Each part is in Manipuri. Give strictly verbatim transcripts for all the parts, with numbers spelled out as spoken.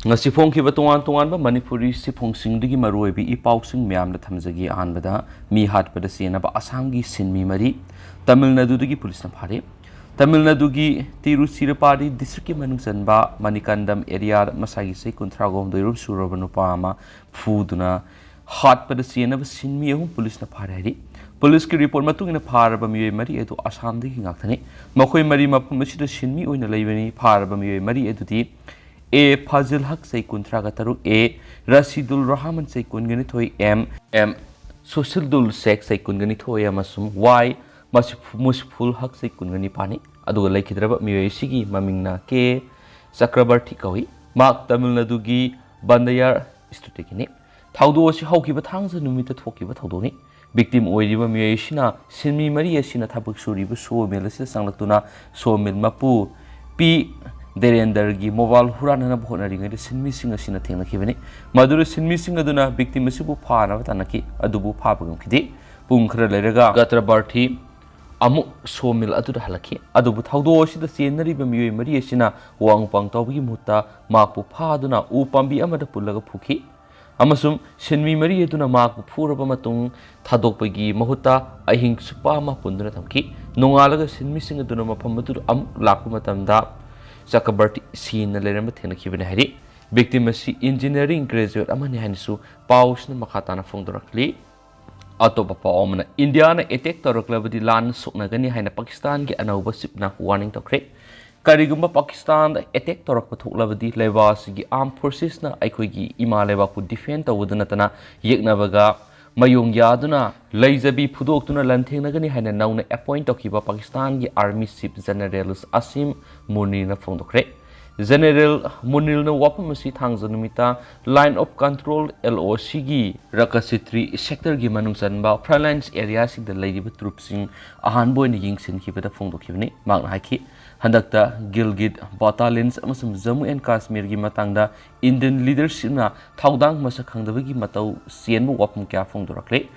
ꯉꯁꯤ ꯐꯣꯡꯈꯤꯕ ꯇꯣꯉꯥꯟ ꯇꯣꯉꯥꯟꯕ ꯃꯅꯤꯄꯨꯔꯤ ꯁꯤꯐꯣꯡꯁꯤꯡꯗꯨꯒꯤ ꯃꯔꯨꯑꯣꯏꯕ ꯏ ꯄꯥꯎꯁꯤꯡ ꯃꯌꯥꯝꯗ ꯊꯝꯖꯒꯦ꯫ ꯑꯍꯥꯟꯕꯗ, ꯃꯤ ꯍꯥꯠꯄꯗ ꯆꯦꯟꯅꯕ ꯑꯁꯥꯝꯒꯤ ꯁꯤꯟꯃꯤ ꯃꯔꯤ ꯇꯥꯃꯤꯜ ꯅꯥꯗꯨꯗꯒꯤ ꯄꯨꯂꯤꯁꯅ ꯐꯥꯔꯦ꯫ ꯇꯥꯃꯤꯜ ꯅꯥꯗꯨꯒꯤ ꯇꯤꯔꯨꯆꯤꯔꯄꯥꯂꯤ ꯗꯤꯁꯇ꯭ꯔꯤꯛꯀꯤ ꯃꯅꯨꯡ ꯆꯟꯕ ꯃꯅꯤꯀꯥꯟꯗꯝ ꯑꯦꯔꯤꯌꯥꯗ ꯃꯁꯥꯒꯤ ꯆꯍꯤ ꯀꯨꯟꯊ꯭ꯔꯥ ꯍꯨꯝꯗꯣꯏꯔꯣꯝ ꯁꯨꯔꯕ ꯅꯨꯄꯥ ꯑꯃ ꯐꯨꯗꯨꯅ ꯍꯥꯠꯄꯗ ꯆꯦꯟꯅꯕ ꯁꯤꯟꯃꯤ ꯑꯍꯨꯝ ꯄꯨꯂꯤꯁꯅ ꯐꯥꯔꯦ ꯍꯥꯏꯔꯤ꯫ ꯄꯨꯂꯤꯁꯀꯤ ꯔꯤꯄꯣꯔꯠ ꯃꯇꯨꯡ ꯏꯟꯅ ꯐꯥꯔꯕ ꯃꯤꯑꯣꯏ ꯃꯔꯤ ꯑꯗꯨ ꯑꯁꯥꯝꯗꯒꯤ ꯉꯥꯛꯇꯅꯤ꯫ ꯃꯈꯣꯏ ꯃꯔꯤ ꯃꯐꯝ ꯑꯁꯤꯗ ꯁꯤꯟꯃꯤ ꯑꯣꯏꯅ ꯂꯩꯕꯅꯤ꯫ ꯐꯥꯔꯕ ꯃꯤꯑꯣꯏ ꯃꯔꯤ ꯑꯗꯨꯗꯤ ꯑꯦ ꯐꯥꯖꯤꯜ ꯍꯛ ꯆꯍꯤ ꯀꯨꯟꯊ꯭ꯔꯥꯒ ꯇꯔꯨꯛ, ꯑꯦ ꯔꯁꯤꯗꯨꯜ ꯔꯍꯃꯟ ꯆꯍꯤ ꯀꯨꯟꯒ ꯅꯤꯊꯣꯏ, ꯑꯦꯝ ꯑꯦꯝ ꯁꯨꯁꯤꯜꯗꯨꯜ ꯁꯦꯈ ꯆꯍꯤ ꯀꯨꯟꯒ ꯅꯤꯊꯣꯏ ꯑꯃꯁꯨꯡ ꯋꯥꯏ ꯃꯁꯤꯐꯨ-, ꯃꯨꯁꯤꯐꯨꯜ ꯍꯛ ꯆꯍꯤ ꯀꯨꯟꯒ ꯅꯤꯄꯥꯟꯅꯤ꯫ ꯑꯗꯨꯒ ꯂꯩꯈꯤꯗ꯭ꯔꯕ ꯃꯤꯑꯣꯏ ꯑꯁꯤꯒꯤ ꯃꯃꯤꯡꯅ ꯀꯦ ꯆꯀ꯭ꯔꯕꯔꯇꯤ ꯀꯧꯏ꯫ ꯃꯍꯥꯛ ꯇꯥꯃꯤꯜ ꯅꯥꯗꯨꯒꯤ ꯕꯟꯗꯌꯥꯔ ꯁ꯭ꯇꯦꯠꯇꯒꯤꯅꯤ꯫ ꯊꯧꯗꯣꯛ ꯑꯁꯤ ꯍꯧꯈꯤꯕ ꯊꯥꯡꯖ ꯅꯨꯃꯤꯠꯇ ꯊꯣꯛꯈꯤꯕ ꯊꯧꯗꯣꯛꯅꯤ꯫ ꯚꯤꯛꯇꯤꯝ ꯑꯣꯏꯔꯤꯕ ꯃꯤꯑꯣꯏ ꯑꯁꯤꯅ ꯁꯤꯟꯃꯤ ꯃꯔꯤ ꯑꯁꯤꯅ ꯊꯕꯛ ꯁꯨꯔꯤꯕ ꯁꯣ ꯃꯤꯜ ꯑꯁꯤꯗ ꯆꯪꯂꯛꯇꯨꯅ ꯁꯣ ꯃꯤꯜ ꯃꯄꯨ ꯄꯤ ꯗꯦꯔꯦꯟꯗꯔꯒꯤ ꯃꯣꯕꯥꯏꯜ ꯍꯨꯔꯥꯟꯅꯅꯕ ꯍꯣꯠꯅꯔꯤꯉꯩꯗ ꯁꯤꯟꯃꯤꯁꯤꯡ ꯑꯁꯤꯅ ꯊꯦꯡꯅꯈꯤꯕꯅꯤ꯫ ꯃꯗꯨꯗ ꯁꯤꯟꯃꯤꯁꯤꯡ ꯑꯗꯨꯅ ꯚꯤꯛꯇꯤꯝ ꯑꯁꯤꯕꯨ ꯐꯥꯅꯕ ꯇꯥꯟꯅꯈꯤ, ꯑꯗꯨꯕꯨ ꯐꯥꯕ ꯉꯝꯈꯤꯗꯦ꯫ ꯄꯨꯡ ꯈꯔ ꯂꯩꯔꯒ ꯆꯀ꯭ꯔꯕꯔꯇꯤ ꯑꯃꯨꯛ ꯁꯣ ꯃꯤꯜ ꯑꯗꯨꯗ ꯍꯜꯂꯛꯈꯤ꯫ ꯑꯗꯨꯕꯨ ꯊꯧꯗꯣꯛ ꯑꯁꯤꯗ ꯆꯦꯟꯅꯔꯤꯕ ꯃꯤꯑꯣꯏ ꯃꯔꯤ ꯑꯁꯤꯅ ꯋꯥ ꯄꯥꯡ ꯇꯧꯕꯒꯤ ꯃꯍꯨꯠꯇ ꯃꯍꯥꯛꯄꯨ ꯐꯥꯗꯨꯅ ꯎ ꯄꯥꯝꯕꯤ ꯑꯃꯗ ꯄꯨꯜꯂꯒ ꯐꯨꯈꯤ꯫ ꯑꯃꯁꯨꯡ ꯁꯤꯟꯃꯤ ꯃꯔꯤ ꯑꯗꯨꯅ ꯃꯍꯥꯛꯄꯨ ꯐꯨꯔꯕ ꯃꯇꯨꯡ ꯊꯥꯗꯣꯛꯄꯒꯤ ꯃꯍꯨꯠꯇ ꯑꯍꯤꯡ ꯆꯨꯞꯄ ꯑꯃ ꯄꯨꯟꯗꯨꯅ ꯊꯝꯈꯤ꯫ ꯅꯣꯡꯉꯥꯜꯂꯒ ꯁꯤꯟꯃꯤꯁꯤꯡ ꯑꯗꯨꯅ ꯃꯐꯝ ꯑꯗꯨꯗ ꯑꯃꯨꯛ ꯂꯥꯛꯄ ꯃꯇꯝꯗ ꯆꯀ꯭ꯔꯕꯔꯇꯤ ꯁꯤꯅ ꯂꯩꯔꯝꯕ ꯊꯦꯡꯅꯈꯤꯕꯅꯤ ꯍꯥꯏꯔꯤ꯫ ꯚꯤꯛꯇꯤꯝ ꯑꯁꯤ ꯏꯟꯖꯤꯅꯤꯌꯥꯔꯤꯡ ꯒ꯭ꯔꯦꯖꯨꯑꯦꯠ ꯑꯃꯅꯤ ꯍꯥꯏꯅꯁꯨ ꯄꯥꯎꯁꯤꯅ ꯃꯈꯥ ꯇꯥꯅ ꯐꯣꯡꯗꯣꯔꯛꯂꯤ꯫ ꯑꯇꯣꯞꯄ ꯄꯥꯎ ꯑꯃꯅ, ꯏꯟꯗꯤꯌꯥꯅ ꯑꯦꯇꯦꯛ ꯇꯧꯔꯛꯂꯕꯗꯤ ꯂꯥꯟ ꯁꯣꯛꯅꯒꯅꯤ ꯍꯥꯏꯅ ꯄꯥꯀꯤꯁꯇꯥꯟꯒꯤ ꯑꯅꯧꯕ ꯆꯤꯞꯅ ꯋꯥꯔꯅꯤꯡ ꯇꯧꯈ꯭ꯔꯦ꯫ ꯀꯔꯤꯒꯨꯝꯕ ꯄꯥꯀꯤꯁꯇꯥꯟꯗ ꯑꯦꯇꯦꯛ ꯇꯧꯔꯛꯄ ꯊꯣꯛꯂꯕꯗꯤ ꯂꯩꯕꯥꯛ ꯑꯁꯤꯒꯤ ꯑꯥꯔꯝ ꯐꯣꯔꯁꯦꯁꯅ ꯑꯩꯈꯣꯏꯒꯤ ꯏꯃꯥ ꯂꯩꯕꯥꯛꯄꯨ ꯗꯤꯐꯦꯟ ꯇꯧꯕꯗ ꯅꯠꯇꯅ ꯌꯦꯛꯅꯕꯒ ꯃꯌꯣꯡ ꯌꯥꯗꯨꯅ ꯂꯩꯖꯕꯤ ꯐꯨꯗꯣꯛꯇꯨꯅ ꯂꯥꯟꯊꯦꯡꯅꯒꯅꯤ ꯍꯥꯏꯅ ꯅꯧꯅ ꯑꯦꯄꯣꯏꯟꯠ ꯇꯧꯈꯤꯕ ꯄꯥꯀꯤꯁꯇꯥꯟꯒꯤ ꯑꯥꯔꯃꯤ ꯆꯤꯞ ꯖꯦꯅꯔꯦꯜ ꯑꯁꯤꯝ ꯃꯨꯅꯤꯔꯅ ꯐꯣꯡꯗꯣꯛꯈ꯭ꯔꯦ꯫ ꯖꯦꯅꯔꯦꯜ ꯃꯨꯅꯤꯔꯅ ꯋꯥꯐꯝ ꯑꯁꯤ ꯊꯥꯡꯖ ꯅꯨꯃꯤꯠꯇ ꯂꯥꯏꯟ ꯑꯣꯐ ꯀꯟꯇ꯭ꯔꯣꯜ, ꯑꯦꯜ ꯑꯣ ꯁꯤꯒꯤ ꯔꯀꯁꯤꯇ꯭ꯔꯤ ꯁꯦꯛꯇꯔꯒꯤ ꯃꯅꯨꯡ ꯆꯟꯕ ꯐ꯭ꯔꯟꯂꯥꯏꯟꯁ ꯑꯦꯔꯤꯌꯥꯁꯤꯡꯗ ꯂꯩꯔꯤꯕ ꯇ꯭ꯔꯨꯞꯁꯤꯡ ꯑꯍꯥꯟꯕ ꯑꯣꯏꯅ ꯌꯦꯡꯁꯤꯟꯈꯤꯕꯗ ꯐꯣꯡꯗꯣꯛꯈꯤꯕꯅꯤ꯫ ꯃꯍꯥꯛꯅ ꯍꯥꯏꯈꯤ, ꯍꯟꯗꯛꯇ ꯒꯤꯜꯒꯤꯠ ꯕꯇꯥꯂꯤꯌꯟꯁ ꯑꯃꯁꯨꯡ ꯖꯝꯃꯨ ꯑꯦꯟ ꯀꯥꯁꯃꯤꯔꯒꯤ ꯃꯇꯥꯡꯗ ꯏꯟꯗꯤꯌꯟ ꯂꯤꯗꯔꯁꯤꯞꯅ ꯊꯧꯗꯥꯡ ꯃꯁꯛ ꯈꯪꯗꯕꯒꯤ ꯃꯇꯧ ꯆꯦꯟꯕ ꯋꯥꯐꯝ ꯀꯌꯥ ꯐꯣꯡꯗꯣꯔꯛꯂꯦ꯫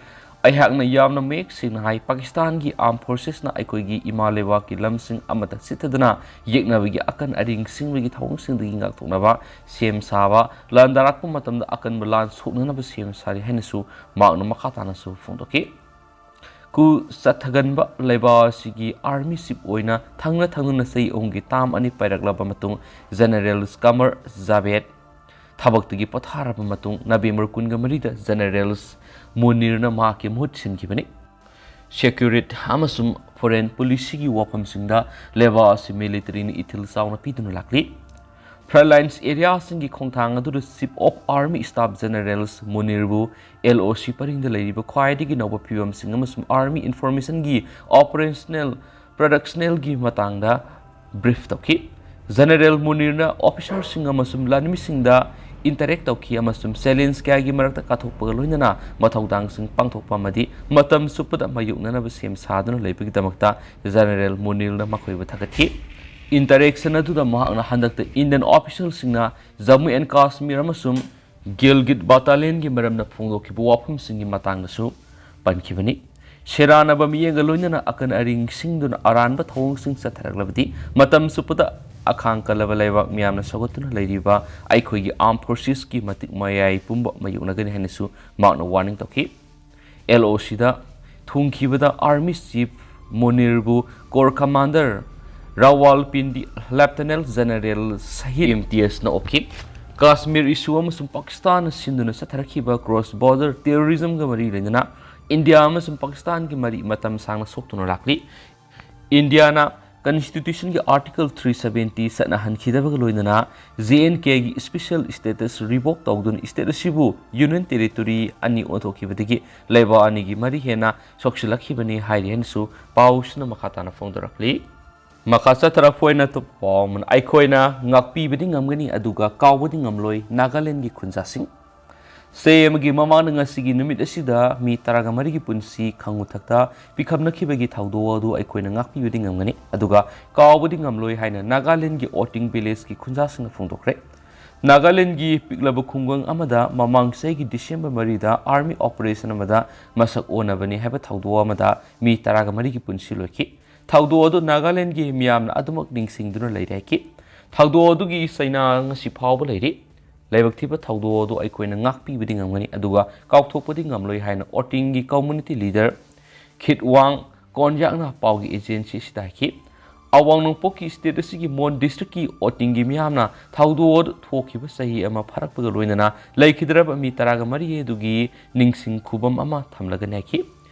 ꯑꯩꯍꯥꯛꯅ ꯌꯥꯝꯅ ꯃꯌꯦꯛ ꯁꯦꯡꯅ ꯍꯥꯏ, ꯄꯥꯀꯤꯁꯇꯥꯟꯒꯤ armed forcesꯅ ꯑꯩꯈꯣꯏꯒꯤ ꯏꯃꯥ ꯂꯩꯕꯥꯛꯀꯤ ꯂꯝꯁꯤꯡ ꯑꯃꯠꯇ ꯆꯤꯠꯊꯗꯅ ꯌꯦꯛꯅꯕꯒꯤ ꯑꯀꯟ ꯑꯔꯤꯡ ꯁꯤꯡꯕꯒꯤ ꯊꯧꯑꯣꯡꯁꯤꯡꯗꯒꯤ ꯉꯥꯛꯊꯣꯛꯅꯕ ꯁꯦꯝ ꯁꯥꯕ, ꯂꯥꯟꯗꯥꯔꯛꯄ ꯃꯇꯝꯗ ꯑꯀꯟꯕ ꯂꯥꯟ ꯁꯣꯛꯅꯅꯕ ꯁꯦꯝ ꯁꯥꯔꯤ ꯍꯥꯏꯅꯁꯨ ꯃꯍꯥꯛꯅ ꯃꯈꯥ ꯇꯥꯅꯁꯨ ꯐꯣꯡꯗꯣꯛꯈꯤ꯫ ꯀꯨ ꯆꯠꯊꯒꯟꯕ ꯂꯩꯕꯥꯛ ꯑꯁꯤꯒꯤ army chief ꯑꯣꯏꯅ ꯊꯪꯅ ꯊꯪꯅꯅ ꯆꯍꯤ ꯑꯍꯨꯝꯒꯤ term ꯑꯅꯤ ꯄꯥꯏꯔꯛꯂꯕ ꯃꯇꯨꯡ, General ꯀꯃꯔ ꯖꯥꯚꯦꯗ ꯊꯕꯛꯇꯒꯤ ꯄꯣꯊꯥꯔꯕ ꯃꯇꯨꯡ, ꯅꯕꯦꯝꯕꯔ ꯀꯨꯟꯒ ꯃꯔꯤꯗ General ꯃꯨꯅꯤꯔꯅ ꯃꯍꯥꯛꯀꯤ ꯃꯍꯨꯠ ꯁꯤꯟꯈꯤꯕꯅꯤ꯫ Security ꯑꯃꯁꯨꯡ foreign policyꯒꯤ ꯋꯥꯐꯝꯁꯤꯡꯗ ꯂꯩꯕꯥꯛ ꯑꯁꯤ militaryꯅ ꯏꯊꯤꯜ ꯆꯥꯎꯅ ꯄꯤꯗꯨꯅ ꯂꯥꯛꯂꯤ꯫ Front lines areaꯁꯤꯡꯒꯤ ꯈꯣꯡꯊꯥꯡ ꯑꯗꯨꯗ Chief of Army Staff General ꯃꯨꯅꯤꯔꯕꯨ LOC ꯄꯔꯤꯡꯗ ꯂꯩꯔꯤꯕ ꯈ꯭ꯋꯥꯏꯗꯒꯤ ꯅꯧꯕ ꯐꯤꯕꯝꯁꯤꯡ ꯑꯃꯁꯨꯡ army informationꯒꯤ operational productionalꯒꯤ ꯃꯇꯥꯡꯗ brief ꯇꯧꯈꯤ꯫ General ꯃꯨꯅꯤꯔꯅ officerꯁꯤꯡ ꯑꯃꯁꯨꯡ ꯂꯥꯟꯃꯤꯁꯤꯡꯗ interact ꯇꯧꯈꯤ ꯑꯃꯁꯨꯡ challenge ꯀꯌꯥꯒꯤ ꯃꯔꯛꯇ ꯀꯠꯊꯣꯛꯄꯒ ꯂꯣꯏꯅꯅ ꯃꯊꯧꯗꯥꯡꯁꯤꯡ ꯄꯥꯡꯊꯣꯛꯄ ꯑꯃꯗꯤ ꯃꯇꯝ ꯆꯨꯞꯄꯗ ꯃꯥꯌꯣꯛꯅꯅꯕ ꯁꯦꯝ ꯁꯥꯗꯨꯅ ꯂꯩꯕꯒꯤꯗꯃꯛꯇ General ꯃꯨꯅꯤꯔꯅ ꯃꯈꯣꯏꯕꯨ ꯊꯥꯒꯠꯈꯤ꯫ Interaction ꯑꯗꯨꯗ ꯃꯍꯥꯛꯅ ꯍꯟꯗꯛꯇ Indian officerꯁꯤꯡꯅ Jammu and Kashmir ꯑꯃꯁꯨꯡ ꯒꯤꯜꯒꯤꯠ battalionꯒꯤ ꯃꯔꯝꯗ ꯐꯣꯡꯗꯣꯛꯈꯤꯕ ꯋꯥꯐꯝꯁꯤꯡꯒꯤ ꯃꯇꯥꯡꯗꯁꯨ ꯄꯟꯈꯤꯕꯅꯤ꯫ ꯁꯦꯔꯥꯟꯅꯕ ꯃꯤꯠꯌꯦꯡꯒ ꯂꯣꯏꯅꯅ ꯑꯀꯟ ꯑꯔꯤꯡ ꯁꯤꯡꯗꯨꯅ ꯑꯔꯥꯟꯕ ꯊꯧꯑꯣꯡꯁꯤꯡ ꯆꯠꯊꯔꯛꯂꯕꯗꯤ ꯃꯇꯝ ꯆꯨꯞꯄꯗ ꯑꯈꯥꯡ ꯀꯜꯂꯕ ꯂꯩꯕꯥꯛ ꯃꯤꯌꯥꯝꯅ ꯁꯧꯒꯠꯇꯨꯅ ꯂꯩꯔꯤꯕ ꯑꯩꯈꯣꯏꯒꯤ armed forcesꯀꯤ ꯃꯇꯤꯛ ꯃꯌꯥꯏ ꯄꯨꯝꯕ ꯃꯥꯌꯣꯛꯅꯒꯅꯤ ꯍꯥꯏꯅꯁꯨ ꯃꯍꯥꯛꯅ warning ꯇꯧꯈꯤ꯫ LOCꯗ ꯊꯨꯡꯈꯤꯕꯗ army chief ꯃꯨꯅꯤꯔꯕꯨ corps commander ꯔꯥꯋꯥꯜꯄꯤꯟꯗꯤ Lieutenant General ꯁꯍꯤꯗ ꯏꯝꯇꯤꯌꯥꯖꯅ ꯑꯣꯛꯈꯤ꯫ ꯀꯥꯁꯃꯤꯔ issue ꯑꯃꯁꯨꯡ ꯄꯥꯀꯤꯁꯇꯥꯟꯅ ꯁꯤꯟꯗꯨꯅ ꯆꯠꯊꯔꯛꯈꯤꯕ cross border terrorismꯒ ꯃꯔꯤ ꯂꯩꯅꯅ ꯏꯟꯗꯤꯌꯥ ꯑꯃꯁꯨꯡ ꯄꯥꯀꯤꯁꯇꯥꯟꯒꯤ ꯃꯔꯤ ꯃꯇꯝ ꯁꯥꯡꯅ ꯁꯣꯛꯇꯨꯅ ꯂꯥꯛꯂꯤ꯫ ꯏꯟꯗꯤꯌꯥꯅ constitutionꯒꯤ Article three seventy ꯆꯠꯅꯍꯟꯈꯤꯗꯕꯒ ꯂꯣꯏꯅꯅ J and Kꯒꯤ special status revoke ꯇꯧꯗꯨꯅ state ꯑꯁꯤꯕꯨ union territory ꯑꯅꯤ ꯑꯣꯟꯊꯣꯛꯈꯤꯕꯗꯒꯤ ꯂꯩꯕꯥꯛ ꯑꯅꯤꯒꯤ ꯃꯔꯤ ꯍꯦꯟꯅ ꯁꯣꯛꯆꯤꯜꯂꯛꯈꯤꯕꯅꯤ ꯍꯥꯏꯔꯤ ꯍꯥꯏꯅꯁꯨ ꯄꯥꯎꯁꯤꯅ ꯃꯈꯥ ꯇꯥꯅ ꯐꯣꯡꯗꯣꯔꯛꯂꯤ꯫ ꯃꯈꯥ ꯆꯠꯊꯔꯛꯄ ꯑꯣꯏꯅ ꯑꯇꯣꯞꯄ ꯄꯥꯎ ꯑꯃꯅ, ꯑꯩꯈꯣꯏꯅ ꯉꯥꯛꯄꯤꯕꯗꯤ ꯉꯝꯒꯅꯤ ꯑꯗꯨꯒ ꯀꯥꯎꯕꯗꯤ ꯉꯝꯂꯣꯏ ꯅꯥꯒꯥꯂꯦꯟꯒꯤ ꯈꯨꯟꯖꯥꯁꯤꯡ꯫ ꯆꯍꯤ ꯑꯃꯒꯤ ꯃꯃꯥꯡꯗ ꯉꯁꯤꯒꯤ ꯅꯨꯃꯤꯠ ꯑꯁꯤꯗ ꯃꯤ ꯇꯔꯥꯒ ꯃꯔꯤꯒꯤ ꯄꯨꯟꯁꯤ ꯈꯪꯉꯨꯊꯛꯇ ꯄꯤꯈꯝꯅꯈꯤꯕꯒꯤ ꯊꯧꯗꯣꯛ ꯑꯗꯨ ꯑꯩꯈꯣꯏꯅ ꯉꯥꯛꯄꯤꯕꯗꯤ ꯉꯝꯒꯅꯤ ꯑꯗꯨꯒ ꯀꯥꯎꯕꯗꯤ ꯉꯝꯂꯣꯏ ꯍꯥꯏꯅ ꯅꯥꯒꯥꯂꯦꯟꯒꯤ ꯑꯣꯇꯤꯡ villageꯀꯤ ꯈꯨꯟꯖꯥꯁꯤꯡꯅ ꯐꯣꯡꯗꯣꯛꯈ꯭ꯔꯦ꯫ ꯅꯥꯒꯥꯂꯦꯟꯒꯤ ꯄꯤꯛꯂꯕ ꯈꯨꯡꯒꯪ ꯑꯃꯗ ꯃꯃꯥꯡ ꯆꯍꯤꯒꯤ ꯗꯤꯁꯦꯝꯕꯔ ꯃꯔꯤꯗ army operation ꯑꯃꯗ ꯃꯁꯛ ꯑꯣꯟꯅꯕꯅꯤ ꯍꯥꯏꯕ ꯊꯧꯗꯣꯛ ꯑꯃꯗ ꯃꯤ ꯇꯔꯥꯒ ꯃꯔꯤꯒꯤ ꯄꯨꯟꯁꯤ ꯂꯣꯏꯈꯤ꯫ ꯊꯧꯗꯣꯛ ꯑꯗꯨ ꯅꯥꯒꯥꯂꯦꯟꯒꯤ ꯃꯤꯌꯥꯝꯅ ꯑꯗꯨꯃꯛ ꯅꯤꯡꯁꯤꯡꯗꯨꯅ ꯂꯩꯔꯦ ꯍꯥꯏꯈꯤ꯫ ꯊꯧꯗꯣꯛ ꯑꯗꯨꯒꯤ ꯆꯩꯅꯥ ꯉꯁꯤ ꯐꯥꯎꯕ ꯂꯩꯔꯤ꯫ ꯂꯥꯏꯕꯛ ꯊꯤꯕ ꯊꯧꯗꯣꯛ ꯑꯗꯨ ꯑꯩꯈꯣꯏꯅ ꯉꯥꯛꯄꯤꯕꯗꯤ ꯉꯝꯒꯅꯤ, ꯑꯗꯨꯒ ꯀꯥꯎꯊꯣꯛꯄꯗꯤ ꯉꯝꯂꯣꯏ ꯍꯥꯏꯅ ꯑꯣꯇꯤꯡꯒꯤ community leader ꯈꯤꯠꯋꯥꯡ ꯀꯣꯟꯌꯥꯛꯅ ꯄꯥꯎꯒꯤ agency ꯑꯁꯤꯗ ꯍꯥꯏꯈꯤ꯫ ꯑꯋꯥꯡ ꯅꯣꯡꯄꯣꯛꯀꯤ state ꯑꯁꯤꯒꯤ ꯃꯣꯟ districtꯀꯤ ꯑꯣꯇꯤꯡꯒꯤ ꯃꯤꯌꯥꯝꯅ ꯊꯧꯗꯣꯛ ꯑꯗꯨ ꯊꯣꯛꯈꯤꯕ ꯆꯍꯤ ꯑꯃ ꯐꯥꯔꯛꯄꯒ ꯂꯣꯏꯅꯅ ꯂꯩꯈꯤꯗ꯭ꯔꯕ ꯃꯤ ꯇꯔꯥꯒ ꯃꯔꯤ ꯑꯗꯨꯒꯤ ꯅꯤꯡꯁꯤꯡ ꯈꯨꯕꯝ ꯑꯃ ꯊꯝꯂꯒꯅꯤ ꯍꯥꯏꯈꯤ꯫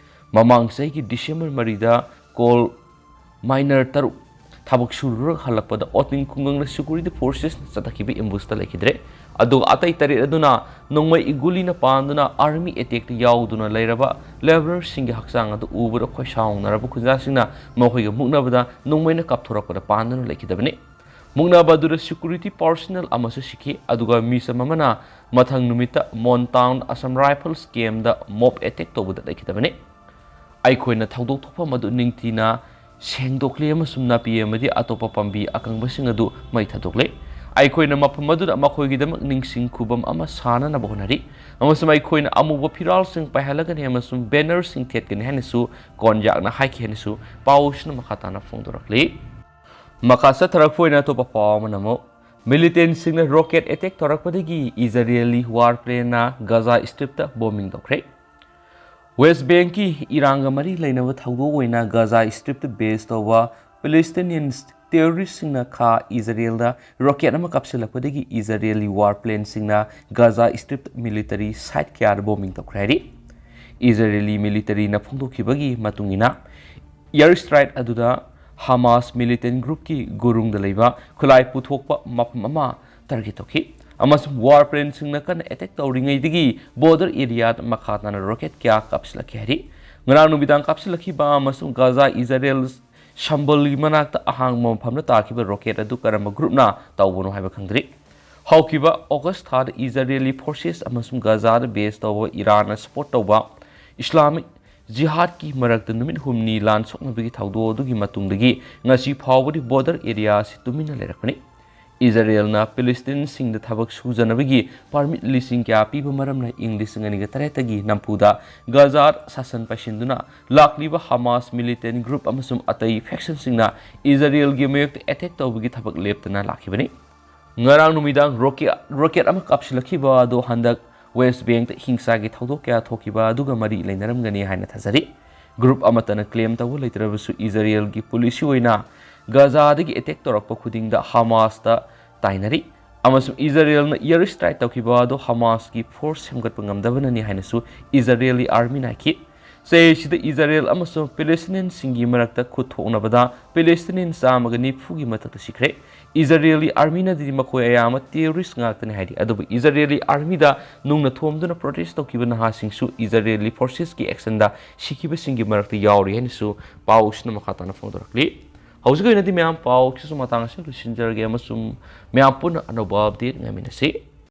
ꯃꯃꯥꯡ ꯆꯍꯤꯒꯤ ꯗꯤꯁꯦꯝꯕꯔ ꯃꯔꯤꯗ coal miner ꯇꯔꯨꯛ ꯊꯕꯛ ꯁꯨꯔꯨꯔꯒ ꯍꯜꯂꯛꯄꯗ ꯑꯣꯇꯤꯡ ꯈꯨꯡꯒꯪꯗ security forcesꯅ ꯆꯠꯊꯈꯤꯕ ambushtꯇ ꯂꯩꯈꯤꯗ꯭ꯔꯦ꯫ ꯑꯗꯨꯒ ꯑꯇꯩ ꯇꯔꯦꯠ ꯑꯗꯨꯅ ꯅꯣꯡꯃꯩ ꯒꯨꯂꯤꯅ ꯄꯥꯟꯗꯨꯅ army attackꯇ ꯌꯥꯎꯗꯨꯅ ꯂꯩꯔꯕ labourerꯁꯤꯡꯒꯤ ꯍꯛꯆꯥꯡ ꯑꯗꯨ ꯎꯕꯗ ꯈꯣꯏꯁꯥꯎꯅꯔꯕ ꯈꯨꯟꯖꯥꯁꯤꯡꯅ ꯃꯈꯣꯏꯒ ꯃꯨꯛꯅꯕꯗ ꯅꯣꯡꯃꯩꯅ ꯀꯥꯞꯊꯣꯔꯛꯄꯗ ꯄꯥꯟꯗꯨꯅ ꯂꯩꯈꯤꯗꯕꯅꯤ꯫ ꯃꯨꯛꯅꯕ ꯑꯗꯨꯗ security personnel ꯑꯃꯁꯨ ꯁꯤꯈꯤ, ꯑꯗꯨꯒ ꯃꯤꯆꯝ ꯑꯃꯅ ꯃꯊꯪ ꯅꯨꯃꯤꯠꯇ ꯃꯣꯟ town Assam Rifles campꯇ mob attack ꯇꯧꯕꯗ ꯂꯩꯈꯤꯗꯕꯅꯤ꯫ ꯑꯩꯈꯣꯏꯅ ꯊꯧꯗꯣꯛ ꯊꯣꯛꯐꯝ ꯑꯗꯨ ꯅꯤꯡꯊꯤꯅ ꯁꯦꯡꯗꯣꯛꯂꯤ ꯑꯃꯁꯨꯡ ꯅꯥꯄꯤ ꯑꯃꯗꯤ ꯑꯇꯣꯞꯄ ꯄꯥꯝꯕꯤ ꯑꯀꯪꯕꯁꯤꯡ ꯑꯗꯨ ꯃꯩ ꯊꯥꯗꯣꯛꯂꯦ꯫ ꯑꯩꯈꯣꯏꯅ ꯃꯐꯝ ꯑꯗꯨꯗ ꯃꯈꯣꯏꯒꯤꯗꯃꯛ ꯅꯤꯡꯁꯤꯡ ꯈꯨꯕꯝ ꯑꯃ ꯁꯥꯅꯅꯕ ꯍꯣꯠꯅꯔꯤ, ꯑꯃꯁꯨꯡ ꯑꯩꯈꯣꯏꯅ ꯑꯃꯨꯕ ꯐꯤꯔꯥꯜꯁꯤꯡ ꯄꯥꯏꯍꯜꯂꯒꯅꯤ ꯑꯃꯁꯨꯡ bannerꯁꯤꯡ ꯊꯦꯠꯀꯅꯤ ꯍꯥꯏꯅꯁꯨ ꯀꯣꯟꯌꯥꯛꯅ ꯍꯥꯏꯈꯤ ꯍꯥꯏꯅꯁꯨ ꯄꯥꯎꯁꯤꯅ ꯃꯈꯥ ꯇꯥꯅ ꯐꯣꯡꯗꯣꯔꯛꯂꯤ꯫ ꯃꯈꯥ ꯆꯠꯊꯔꯛꯄ ꯑꯣꯏꯅ ꯑꯇꯣꯞꯄ ꯄꯥꯎ ꯑꯃꯅ ꯑꯃꯨꯛ, militantꯁꯤꯡꯅ rocket attack ꯇꯧꯔꯛꯄꯗꯒꯤ Israeli warplaneꯅ Gaza Stripꯇ bombing ꯇꯧꯈ꯭ꯔꯦ꯫ West Bankꯀꯤ ꯏꯔꯥꯡꯒ ꯃꯔꯤ ꯂꯩꯅꯕ ꯊꯧꯗꯣꯛ ꯑꯣꯏꯅ Gaza Stripꯇ base ꯇꯧꯕ Palestinian terroristꯁꯤꯡꯅ ꯈꯥ Israelꯗ rocket ꯑꯃ ꯀꯥꯞꯁꯤꯜꯂꯛꯄꯗꯒꯤ Israeli warplaneꯁꯤꯡꯅ Gaza Strip military site ꯀꯌꯥꯗ bombing ꯇꯧꯈ꯭ꯔꯦ ꯍꯥꯏꯔꯤ꯫ Israeli militaryꯅ ꯐꯣꯡꯗꯣꯛꯈꯤꯕꯒꯤ ꯃꯇꯨꯡ ꯏꯟꯅ, air strike ꯑꯗꯨꯗ Hamas militant groupꯀꯤ ꯒꯨꯔꯨꯡꯗ ꯂꯩꯕ ꯈꯨꯠꯂꯥꯏ ꯄꯨꯊꯣꯛꯄ ꯃꯐꯝ ꯑꯃ target ꯇꯧꯈꯤ, ꯑꯃꯁꯨꯡ warplaneꯁꯤꯡꯅ ꯀꯟꯅ attack ꯇꯧꯔꯤꯉꯩꯗꯒꯤ border areaꯗ ꯃꯈꯥ ꯇꯥꯅ rocket ꯀꯌꯥ ꯀꯥꯞꯁꯤꯜꯂꯛꯈꯤ ꯍꯥꯏꯔꯤ꯫ ꯉꯔꯥꯡ ꯅꯨꯃꯤꯗꯥꯡ ꯀꯥꯞꯁꯤꯜꯂꯛꯈꯤꯕ ꯑꯃꯁꯨꯡ Gaza Israel ꯁꯝꯕꯜꯒꯤ ꯃꯅꯥꯛꯇ ꯑꯍꯥꯡꯕ ꯃꯐꯝꯗ ꯇꯥꯈꯤꯕ rocket ꯑꯗꯨ ꯀꯔꯝꯕ groupꯅ ꯇꯧꯕꯅꯣ ꯍꯥꯏꯕ ꯈꯪꯗ꯭ꯔꯤ꯫ ꯍꯧꯈꯤꯕ August ꯊꯥꯗ Israeli forces ꯑꯃꯁꯨꯡ Gazaꯗ base ꯇꯧꯕ Iranꯅ support ꯇꯧꯕ Islamic Jihadꯀꯤ ꯃꯔꯛꯇ ꯅꯨꯃꯤꯠ ꯍꯨꯝꯅꯤ ꯂꯥꯟ ꯁꯣꯛꯅꯕꯒꯤ ꯊꯧꯗꯣꯛ ꯑꯗꯨꯒꯤ ꯃꯇꯨꯡꯗꯒꯤ ꯉꯁꯤ ꯐꯥꯎꯕꯗꯤ border areaꯁꯤ ꯇꯨꯃꯤꯟꯅ ꯂꯩꯔꯛꯄꯅꯤ꯫ ꯏꯖꯔꯦꯜꯅ ꯄꯦꯂꯦꯁꯇꯤꯟꯁꯤꯡꯗ ꯊꯕꯛ ꯁꯨꯖꯅꯕꯒꯤ ꯄꯥꯔꯃꯤꯠ ꯂꯤꯁꯤꯡ ꯀꯌꯥ ꯄꯤꯕ ꯃꯔꯝꯅ ꯏꯪ ꯂꯤꯁꯤꯡ ꯑꯅꯤꯒ ꯇꯔꯦꯠꯇꯒꯤ ꯅꯝꯐꯨꯗ ꯒꯥꯖꯥꯗ ꯁꯥꯁꯟ ꯄꯥꯏꯁꯤꯟꯗꯨꯅ ꯂꯥꯛꯂꯤꯕ ꯍꯃꯥꯁ ꯃꯤꯂꯤꯇꯦꯟ ꯒ꯭ꯔꯨꯞ ꯑꯃꯁꯨꯡ ꯑꯇꯩ ꯐꯦꯛꯁꯟꯁꯤꯡꯅ ꯏꯖꯔꯦꯜꯒꯤ ꯃꯥꯌꯣꯛꯇ ꯑꯦꯇꯦꯛ ꯇꯧꯕꯒꯤ ꯊꯕꯛ ꯂꯦꯞꯇꯅ ꯂꯥꯛꯈꯤꯕꯅꯤ꯫ ꯉꯔꯥꯡ ꯅꯨꯃꯤꯗꯥꯡ ꯔꯣꯀꯦꯠ, ꯔꯣꯀꯦꯠ ꯑꯃ ꯀꯥꯞꯁꯤꯜꯂꯛꯈꯤꯕ ꯑꯗꯨ ꯍꯟꯗꯛ ꯋꯦꯁ ꯕꯦꯡꯛꯇ ꯍꯤꯡꯁꯥꯒꯤ ꯊꯧꯗꯣꯛ ꯀꯌꯥ ꯊꯣꯛꯈꯤꯕ ꯑꯗꯨꯒ ꯃꯔꯤ ꯂꯩꯅꯔꯝꯒꯅꯤ ꯍꯥꯏꯅ ꯊꯥꯖꯔꯤ꯫ ꯒ꯭ꯔꯨꯞ ꯑꯃꯠꯇꯅ ꯀ꯭ꯂꯦꯝ ꯇꯧꯕ ꯂꯩꯇ꯭ꯔꯕꯁꯨ, ꯏꯖꯔꯦꯜꯒꯤ ꯄꯣꯂꯤꯁꯤ ꯑꯣꯏꯅ ꯒꯥꯖꯥꯗꯒꯤ ꯑꯦꯇꯦꯛ ꯇꯧꯔꯛꯄ ꯈꯨꯗꯤꯡꯗ ꯍꯃꯥꯁꯇ ꯇꯥꯏꯅꯔꯤ ꯑꯃꯁꯨꯡ ꯏꯖꯔꯦꯜꯅ ꯏꯌꯔ ꯁ꯭ꯇ꯭ꯔꯥꯏꯛ ꯇꯧꯈꯤꯕ ꯑꯗꯨ ꯍꯃꯥꯁꯀꯤ ꯐꯣꯔꯁ ꯁꯦꯝꯒꯠꯄ ꯉꯝꯗꯕꯅꯅꯤ ꯍꯥꯏꯅꯁꯨ ꯏꯖꯔꯦꯜꯂꯤ ꯑꯥꯔꯃꯤꯅ ꯍꯥꯏꯈꯤ꯫ ꯆꯍꯤꯁꯤꯗ ꯏꯖꯔꯦꯜ ꯑꯃꯁꯨꯡ ꯄꯦꯂꯦꯁꯇꯤꯅꯤꯌꯟꯁꯤꯡꯒꯤ ꯃꯔꯛꯇ ꯈꯨꯠ ꯊꯣꯛꯅꯕꯗ ꯄꯦꯂꯦꯁꯇꯤꯅꯤꯌꯟ ꯆꯥꯝꯃꯒ ꯅꯤꯐꯨꯒꯤ ꯃꯊꯛꯇ ꯁꯤꯈ꯭ꯔꯦ꯫ ꯏꯖꯔꯦꯜꯂꯤ ꯑꯥꯔꯃꯤꯅꯗꯤ ꯃꯈꯣꯏ ꯑꯌꯥꯝꯕ ꯇꯦꯔꯣꯔꯤꯁ꯭ꯠ ꯉꯥꯛꯇꯅꯤ ꯍꯥꯏꯔꯤ, ꯑꯗꯨꯕꯨ ꯏꯖꯔꯦꯜꯂꯤ ꯑꯥꯔꯃꯤꯗ ꯅꯨꯡꯅ ꯊꯣꯝꯗꯨꯅ ꯄ꯭ꯔꯣꯇꯦꯁ꯭ꯠ ꯇꯧꯈꯤꯕ ꯅꯍꯥꯁꯤꯡꯁꯨ ꯏꯖꯔꯦꯜꯂꯤ ꯐꯣꯔꯁꯦꯁꯀꯤ ꯑꯦꯛꯁꯟꯗ ꯁꯤꯈꯤꯕꯁꯤꯡꯒꯤ ꯃꯔꯛꯇ ꯌꯥꯎꯔꯤ ꯍꯥꯏꯅꯁꯨ ꯄꯥꯎꯁꯤꯅ ꯃꯈꯥ ꯇꯥꯅ ꯐꯣꯡꯗꯣꯔꯛꯂꯤ꯫ ꯍꯧꯖꯤꯛꯀꯤ ꯑꯣꯏꯅꯗꯤ ꯃꯌꯥꯝ ꯄꯥꯎꯁꯤꯁꯨ ꯃꯇꯥꯡ ꯑꯁꯤꯗ ꯂꯣꯏꯁꯤꯟꯖꯔꯒꯦ ꯑꯃꯁꯨꯡ ꯃꯌꯥꯝ ꯄꯨꯟꯅ ꯑꯅꯧꯕ ꯑꯞꯗꯦꯠ ꯉꯥꯏꯃꯤꯟꯅꯁꯤ꯫